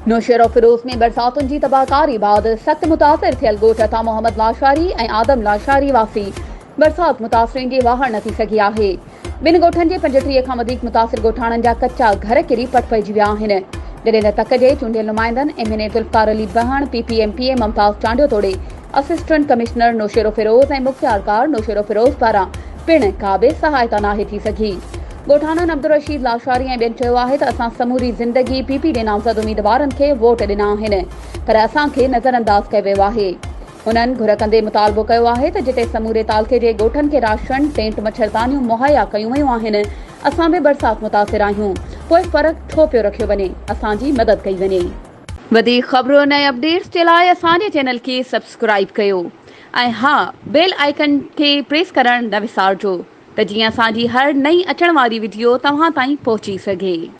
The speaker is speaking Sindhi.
نوشهروفيروز ۾ برساتن جي تباهڪاري بعد سخت متاثر ٿيل ڳوٺ عطا محمد لاشاري ۽ آدم لاشاري واسي برسات متاثرين جي واهر نه ٿي سگهي آهي. ٻن ڳوٺن جي 35 کان وڌيڪ متاثر ڳوٺاڻن جا ڪچا گهر ڪري پٽ پئجي ويا آهن. جڏهن ته تڪ جي چونڊيل نمائندن M N A Zulfiqar Ali Behan, P P M P A Mumtaz Chandio توڙي اسسٽنٽ ڪمشنر نوشهروفيروز ۽ مختيارڪار نوشهروفيروز پاران پڻ ڪا به سهائتا ناهي ٿي سگهي. ڳوٺاڻن عبدالرشيد لاشاري ۽ ٻين چيو آهي ته اسان سموري زندگي پي پي جي نامزد اميدوارن کي ووٽ ڏنا آهن پر اسان کي نظرانداز ڪيو ويو آهي. هنن گهر ڪندي مطالبو ڪيو آهي ته جتي سموري تعلقي جي ڳوٺن کي راشن، ٽينٽ مڇردانيون مهيا ڪيون ويون آهن اسان به برسات متاثر آهيون پوء فرق ڇو پيو رکيو وڃي اسان جي مدد ڪئي وڃي. وڌيڪ خبرن ۽ اپڊيٽس جي لاء اسان جي چينل کي سبسڪرائيب ڪيو ۽ ها بيل آئيڪن کي پريس ڪرڻ نه وسارجو ته جيئن اسان جي هر نئين اچڻ واري وڊيو توهان تائين پهچي سگهي.